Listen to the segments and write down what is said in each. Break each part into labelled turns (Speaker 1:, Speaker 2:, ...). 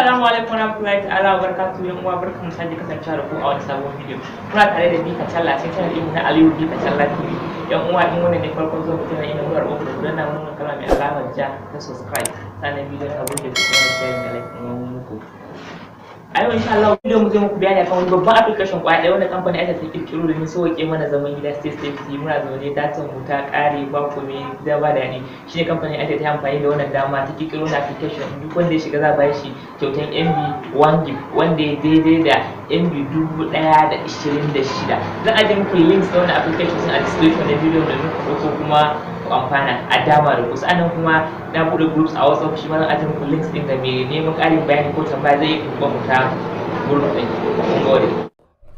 Speaker 1: Assalamu alaikum warahmatullahi ta'ala wa barakatuhu. Yan uwa, barkamu sake kasancewa da ku a wani sabon bidiyo. Kuna tare da Bika Challa sai channel ɗinmu na Aliyu Bika Challa TV. Yan uwa, in wannan ne farkon zuwa mutum ina muna roƙon ku danna wannan kalma mai alamar ja ta subscribe, sannan bidiyon ka burge ku kuma share da like mun muku. A yau, insha Allah, bidiyon mu zai muku bayani akan wani babban application kwaya ɗaya wanda kamfanin Airtel ta kirkiro domin sauƙaƙe mana zaman gida, stay safe. Muna zaune, datan mu ta ƙare, ba komai da ba daɗi. Shine kamfanin Airtel ta yi amfani da wannan dama ta kirkiro na application. Duk wanda ya shiga, za a shi kyautan MB 1 gig, wanda ya daidai da MB 1026. Zan ajiye muku links na wannan application a description na bidiyon domin ku ɗauko kuma ku amfana a dama da ku. Sannan kuma na buɗe groups a WhatsApp, shi ma zan ajiye muku links ɗin, da mai neman ƙarin bayani ko tambaya zai iya tuntuɓar mu ta group ɗin. Mun gode.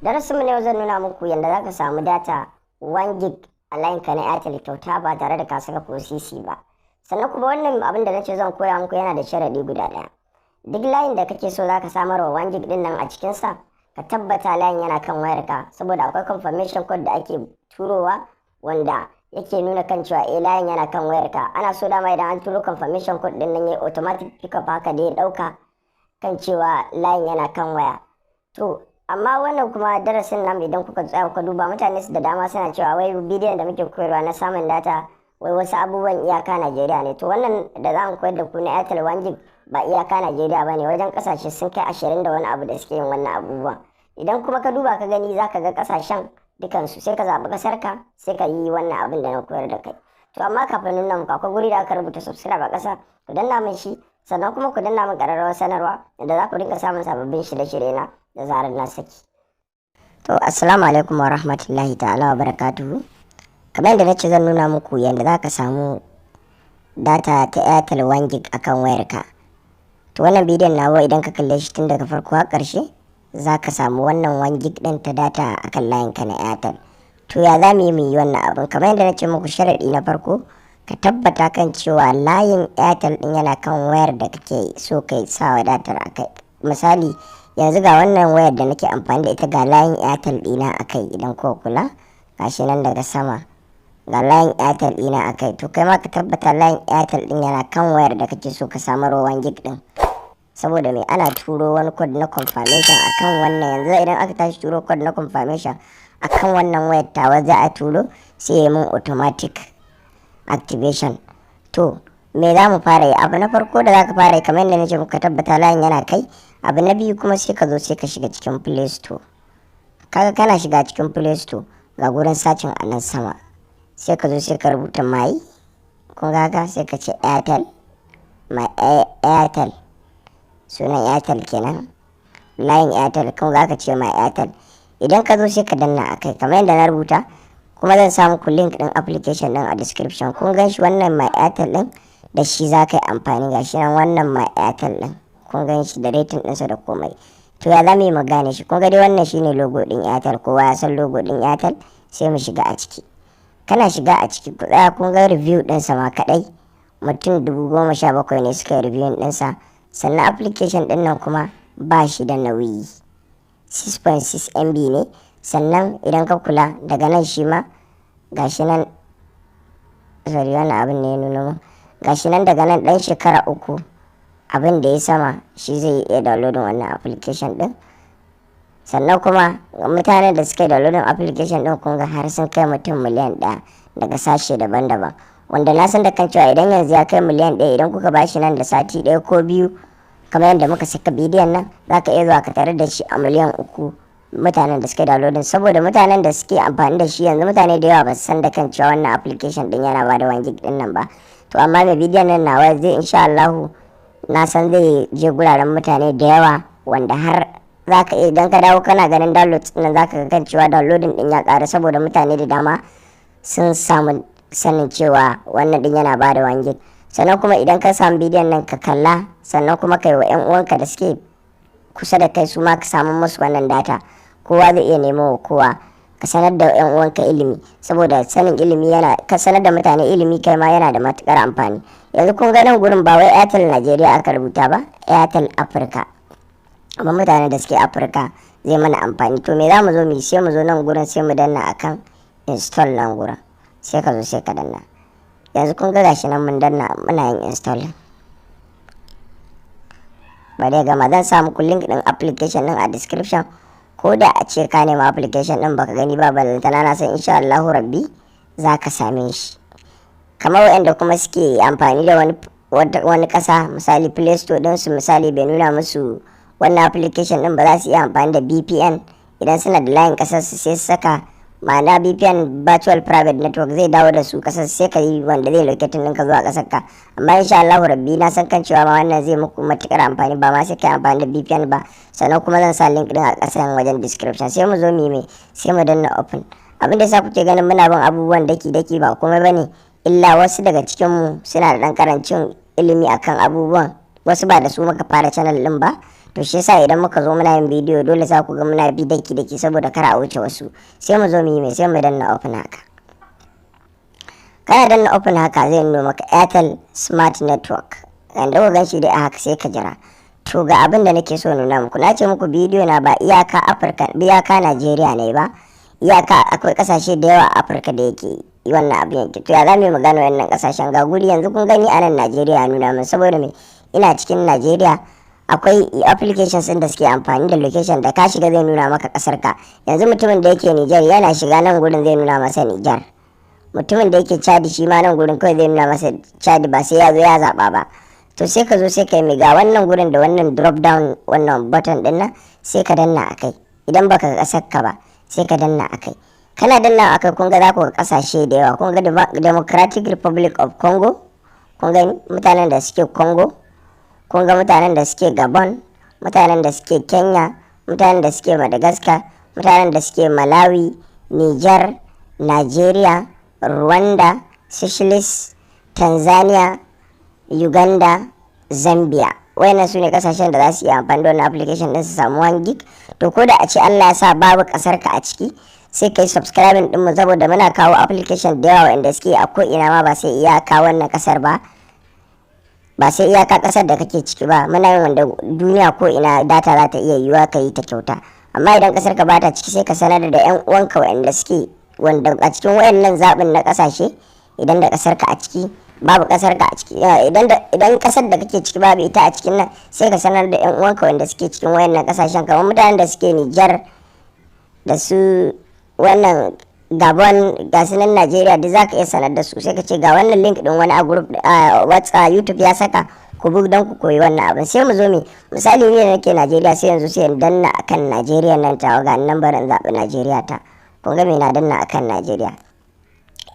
Speaker 2: Darasin mu ne yau zan nuna muku yadda za ka samu data 1 gig a layin ka na Airtel kyauta ba tare da ka saka ko sisi ba. Sannan kuma wannan abin da nace zan koya muku yana da sharadi guda ɗaya. Duk layin da kake so za ka samar wa 1 gig din nan a cikinsa, ka tabbata layin yana kan wayarka, saboda akwai confirmation code da ake turowa wanda yake nuna kan cewa eh, layin yana kan wayarka. Ana so dama idan an turo confirmation code din nan, yayi automatic pick up haka da ya dauka kan cewa layin yana kan waya. To amma wannan kuma darasin nan, idan kuka tsaya kuka duba, mutane su da dama suna cewa wai bidiyon da muke koyarwa na samun data, wai wasu abubuwan iyaka Najeriya ne. To wannan da za mu koyar da ku na Airtel 1 gig ba iyaka Najeriya ba ne, wajen kasashe sun kai 20 da wani abu da suke yin wannan abubuwan. Idan kuma ka duba ka gani, za ka ga kasashen dukansu, sai ka zaɓi ƙasar ka, sai ka yi wannan abin da na koyar da kai. To amma kafin nuna muku, akwai guri da aka rubuta subscribe a ƙasa, ku danna min shi, sannan kuma ku danna min ƙararrawar sanarwa da za ku dinga samun sababbin shirye-shirye na da zarar na saki. To assalamu alaikum wa rahmatullahi ta'ala wa barakatuhu. Kamar yadda nace zan nuna muku yadda za ka samu data ta Airtel 1 gig akan wayarka. To wannan bidiyon nawa, idan ka kalle shi tun daga farko har ƙarshe, za ka samu wannan 1 gig ɗin ta data akan layinka na Airtel. To ya za mu yi mu yi wannan abin? Kamar yadda na ce muku, sharaɗi na farko, ka tabbata kan cewa layin Airtel ɗin yana kan wayar da kake so kai sa wadatar a kai. Misali, yanzu ga wannan wayar da nake amfani da ita, ga layin Airtel ɗina a kai. Idan ko kula, gashi nan daga sama, ga layin Airtel ɗina a kai. To kai ma ka tabbata layin Airtel ɗin yana kan wayar da kake so ka samar wa 1 gig ɗin. Saboda me? Ana turo wani code na confirmation akan wannan. Yanzu idan aka tashi turo code na confirmation akan wannan wayar tawa za a turo, sai ya mun automatic activation. To me za mu fara yi? Abu na farko da za ka fara yi, kamar yadda nace muka, tabbata layin yana kai. Abu na biyu kuma, sai ka zo sai ka shiga cikin Play Store. Kaga kana shiga cikin Play Store, ga gurin searching a nan sama, sai ka zo sai ka rubuta my, kun ga haka, sai ka ce Airtel, my Airtel, sunan Airtel kenan, layin Airtel. Kun ga aka ce my Airtel. Idan ka zo, sai ka danna akai kamar yadda na rubuta, kuma zan sa muku link din application din a description. Kun gan shi, wannan my Airtel din, da shi za ka yi amfani. Ga shi nan, wannan my Airtel din, kun gan shi da rating ɗinsa da komai. To ya za mu yi mu gane shi? Kun ga dai wannan shine logo din Airtel, kowa ya san logo din Airtel. Sai mu shiga a ciki. Kana shiga a ciki, ku tsaya, kun ga review ɗinsa ma kaɗai mutum 17,000 ne suka yi review ɗinsa. Sannan application ɗin nan kuma ba shi da nauyi, 6.6 MB ne. Sannan idan ka kula daga nan shi ma, gashi nan, sorry, wannan abin ne ya nuna mu, gashi nan, daga nan ɗan shekara 3 abin da ya sama shi zai iya downloading wannan application ɗin. Sannan kuma mutanen da suka yi downloading application ɗin, kun ga har sun kai mutum miliyan 1 daga sashe daban-daban, wanda na san da kan cewa idan yanzu ya kai miliyan 1, idan kuka bashi nan da sati 1 ko 2, kamar yadda muka saka bidiyon nan, za ka iya zuwa ka tare da shi a miliyan 3 mutanen da suka downloading. Saboda mutanen da suke amfani da shi yanzu, mutane da yawa ba su san da kan cewa wannan application din yana ba da 1 gig din nan ba. To amma mai bidiyon nan nawa zai, insha Allahu, na san zai je guraren mutane da yawa, wanda har zaka iya, idan ka dawo kana ganin download din nan, zaka ga kan cewa downloading din ya ƙara, saboda mutane da dama sun samu sanin cewa wannan din yana ba da 1 gig. Sannan kuma idan ka samu bidiyon nan, ka kalla, sannan kuma kai wa 'yan uwanka da suke kusa da kai, su ma ka samu musu wannan data. Kowa zai iya nemo wa kowa. Ka sanar da 'yan uwanka ilimi, saboda sanin ilimi yana, ka sanar da mutane ilimi kai ma yana da matukar amfani. Yanzu kun ga nan gurin, ba wai Airtel Nigeria aka rubuta ba, Airtel Africa, amma mutanen da suke Afirka zai mana amfani. To me za mu zo mu yi? Sai mu zo nan gurin, sai mu danna akan install nan gurin. Sai ka zo sai ka danna. Yanzu kun ga gashi nan mun danna, muna yin install. Bari ya gama. Zan sa muku link din application din a description, ko da a ce ka nema application din baka gani ba, balantana na san insha Allahu Rabbi za ka same shi. Kamar waɗanda kuma suke amfani da wani ƙasa, misali Play Store ɗinsu, misali bai nuna musu wannan application ɗin ba, za su iya amfani da VPN. Idan suna da layin ƙasar su, sai su saka, ma'ana VPN, virtual private network, zai dawo da su ƙasar, sai ka yi wanda zai locating ɗinka zuwa ƙasar ka. Amma insha Allahu Rabbi na san kan cewa ma wannan zai muku matuƙar amfani, ba ma sai ka yi amfani da VPN ba. Sannan kuma zan sa link ɗin a ƙasan wajen description. Sai mu zo mu yi mai, sai mu danna open. Abin da yasa kuke ganin muna bin abubuwan daki daki ba komai bane, illa wasu daga cikin mu suna da ɗan karancin ilimi akan abubuwan, wasu ba da su muka fara channel ɗin ba. To shi yasa idan muka zo muna yin bidiyo, dole za ku ga muna bi daki daki saboda kar a wuce wasu. Sai mu zo mu yi mai, sai mu danna open haka. Kana danna open haka, zai nuna maka Airtel Smart Network yanda ku gan shi dai a haka. Sai ka jira. To ga abin da nake so nuna muku. Na ce muku bidiyo na ba iyaka Afirka, iyaka Najeriya ne ba, iyaka akwai kasashe da yawa a Afirka da yake wannan abin yake. To ya za mu yi mu gano wannan kasashen? Ga guri yanzu kun gani a nan Najeriya nuna min, saboda me? Ina cikin Najeriya. Akwai applications ɗin da suke amfani da location, da ka shiga zai nuna maka kasar ka. Yanzu mutumin da yake Niger, yana shiga nan gurin zai nuna masa Niger. Mutumin da yake Chad, shi ma nan gurin kawai zai nuna masa Chad, ba sai ya zo ya zaba ba. To sai ka zo sai ka yi ga wannan gurin da wannan drop down, wannan button din nan, sai ka danna akai. Idan baka ga kasar ka ba, sai ka danna akai. Kana danna akai, kun ga za ku ga kasashe da yawa. Kun ga Democratic Republic of Congo, kun gani mutanen da suke Congo, kun ga mutanen da suke Gabon, mutanen da suke Kenya, mutanen da suke Madagascar, mutanen da suke Malawi, Niger, Nigeria, Rwanda, Seychelles, Tanzania, Uganda, Zambia. Wayannan su ne kasashen da za su iya amfani da wannan application din su samu 1 gig. To ko da a ce Allah ya sa babu kasar ka a ciki, sai kai subscribing din mu, saboda muna kawo application da yawa wanda suke a ko ina ma, ba sai iyaka wannan kasar ba, ba sai iyaka kasar da kake ciki ba. Muna yin wanda duniya ko ina data za ta iya yiwuwa ka yi ta kyauta. Amma idan kasar ka bata ciki, sai ka sanar da yan uwanka wanda suke wanda a cikin wayannan zaɓin na kasashe. Idan da kasar ka a ciki, babu kasar ka a ciki, idan kasar da kake ciki babu ita a cikin nan, sai ka sanar da yan uwanka wanda suke cikin wayannan kasashen, kamar mutanen da suke Nijar da su wannan Gabon, ga su nan Najeriya, duk zaka iya sanar da su. Sai ka ce ga wannan link din, wani a group a WhatsApp, YouTube ya saka, ku bi don ku koyi wannan abin. Sai mu zo mi, misali ni da nake Najeriya, sai yanzu sai in danna akan Najeriya nan ta ga nan, barin zaɓi Najeriya ta. Kun ga me? Na danna akan Najeriya.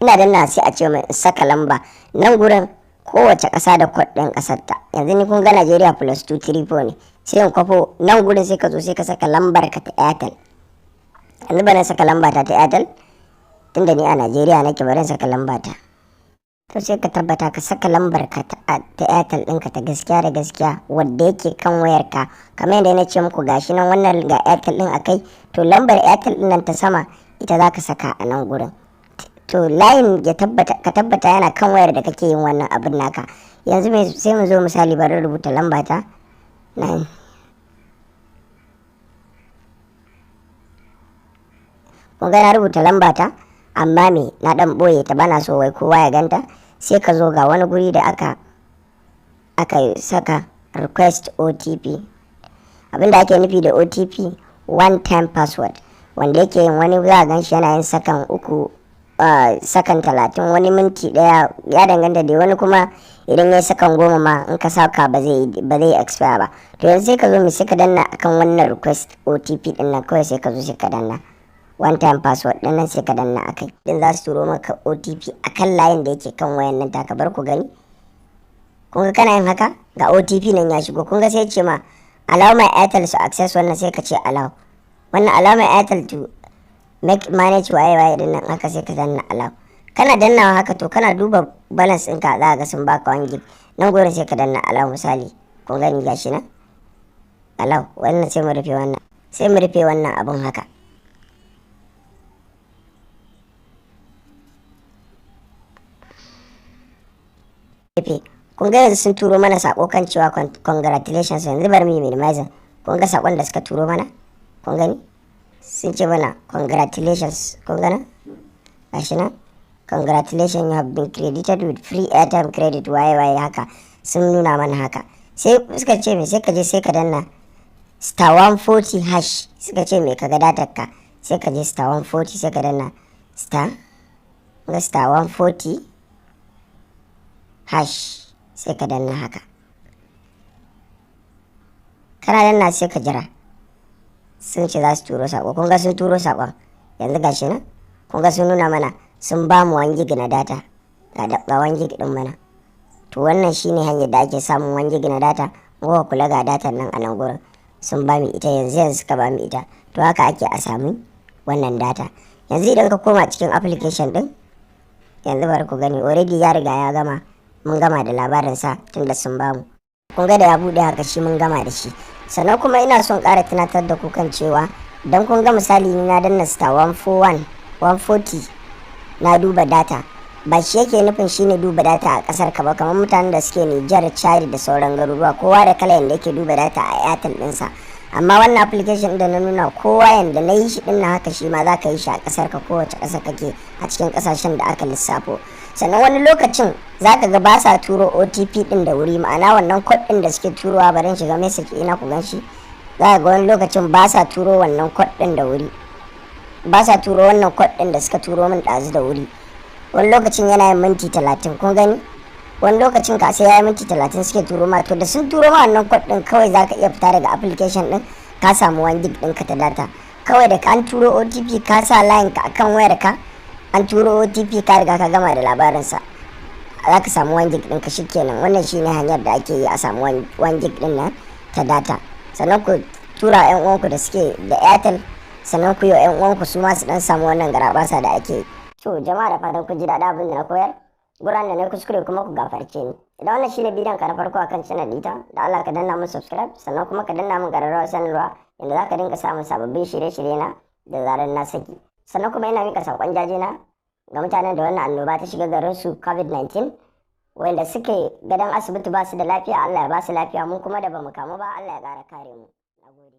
Speaker 2: Ina danna, sai a ce mai in saka lamba nan gurin. Kowace ƙasa da code ɗin ƙasar ta. Yanzu ni kun ga Najeriya +234 ne, sai in kwafo nan gurin. Sai ka zo sai ka saka lambar ka ta Airtel. Yanzu bari saka lamba ta ta Airtel, tunda ni a Najeriya nake, bari saka lamba ta. To sai ka tabbata ka saka lambar ka ta Airtel ɗinka ta gaskiya da gaskiya wadda yake kan wayar ka. Kamar yadda na ce muku, gashi nan wannan ga Airtel ɗin akai. To lambar Airtel ɗin nan ta sama, ita za ka saka a nan gurin. To layin ya tabbata, ka tabbata yana kan wayar da kake yin wannan abin naka. Yanzu sai mu zo, misali bari rubuta lamba ta 9. Kun ga na rubuta lamba ta, amma me? Na dan boye ta, bana so wai kowa ya ganta. Sai ka zo ga wani guri da aka saka request OTP. Abinda ake nufi da OTP, one time password, wanda yake yin wani za a gan shi yana yin sakan 3, sakan 30, wani minti 1, ya danganta da wani. Kuma idan ya yi sakan 10 ma, in ka saka ba zai expire ba. To yanzu sai ka zo mu, sai ka danna akan wannan request OTP din nan kawai. Sai ka zo sai ka danna one time password din nan, sai ka danna akai din, za su turo maka OTP akan layin da yake kan wayan nan taka. Bar ku gani. Kun ga kana yin haka, ga OTP nan ya shigo. Kun ga sai ce ma allow my Airtel to access wannan, sai ka ce allow. Wannan allow my Airtel to make manage waye waye din nan haka, sai ka danna allow. Kana dannawa haka, to kana duba balance ɗinka, za ga sun baka 1 gig nan gurin. Sai ka danna allow. Misali kun gani, gashi nan allow wannan. Sai mu rufe wannan, sai mu rufe wannan abun haka. Rufe. Kun ga yanzu sun turo mana sako kan cewa congratulations. Yanzu bari mu yi minimizing. Kun ga sakon da suka turo mana, kun gani sun ce mana congratulations. Kun gana, gashi nan, congratulations, you have been credited with free airtime credit, waye waye haka, sun nuna mana haka. Sai suka ce me? Sai ka je sai ka danna *140#. Suka ce me? Ka ga datar ka. Sai ka je *140, sai ka danna star ga *140#, sai ka danna haka. Kana danna, sai ka jira. Sun ce za su turo sako. Kun ga sun turo sakon yanzu, gashi nan. Kun ga sun nuna mana sun ba mu 1 gig na data. Ga 1 gig din mana. To, wannan shine hanyar da ake samun 1 gig na data. Kuka kula, ga datan nan a nan gurin, sun ba mu ita yanzu yanzu suka ba mu ita. To, haka ake a sami wannan data. Yanzu idan ka koma cikin application din yanzu, bari ku gani. Already ya riga ya gama, mun gama da labarin sa tunda sun bamu. Kun ga da ya bude haka, shi mun gama da shi. Sannan kuma ina son ƙara tunatar da ku kan cewa dan kun ga misali ni na danna *141 140 na duba data, ba shi yake nufin shine duba data a kasar ka ba. Kamar mutanen da suke Nijar, Chad da sauran garuruwa, kowa da kala yanda yake duba data a Airtel ɗinsa. Amma wannan application da na nuna kowa yanda na yi shi din na haka, shi ma za ka yi shi a kasar ka, kowace ƙasa kake a cikin ƙasashen da aka lissafo. Sannan wani lokacin za ka ga ba sa turo OTP din da wuri, ma'ana wannan code din da suke turowa. Barin shiga message ina ku gan shi. Za ka ga wani lokacin ba sa turo wannan code din da wuri, ba sa turo wannan code din da suka turo min ɗazu da wuri. Wani lokacin yana yin minti 30. Kun gani, wani lokacin ka sai ya yi minti 30 suke turo ma. To, da sun turo ma wannan code din, kawai za ka iya fita daga application din, ka samu 1 gig ɗinka ta data. Kawai da an turo OTP, ka sa line ka akan wayar ka, an turo OTP, ka riga ka gama da labarinsa, za ka samu 1 gig ɗinka, shikenan. Wannan shine hanyar da ake yi a samu 1 gig ɗin nan ta data. Sannan ku tura yan uwanku da suke da Airtel, sannan ku yi wa yan uwanku su ma su dan samu wannan garabasa da ake yi. To jama'a, da fatan kun ji daɗin abin da na koyar. Guran da na kuskure kuma ku gafarce ni. Idan wannan shine bidiyon ka na farko akan channel ɗita, da Allah ka danna mun subscribe, sannan kuma ka danna mun ƙararrawar sanarwa inda za ka dinga samun sababbin shirye-shirye na da zarar na saki. Sannan kuma ina mika saƙon jaje na ga mutanen da wannan annoba ta shiga garin su, COVID-19, wanda suke gadon asibiti ba su da lafiya, Allah ya ba su lafiya. Mu kuma da bamu kamu ba, Allah ya ƙara kare mu. Nagode.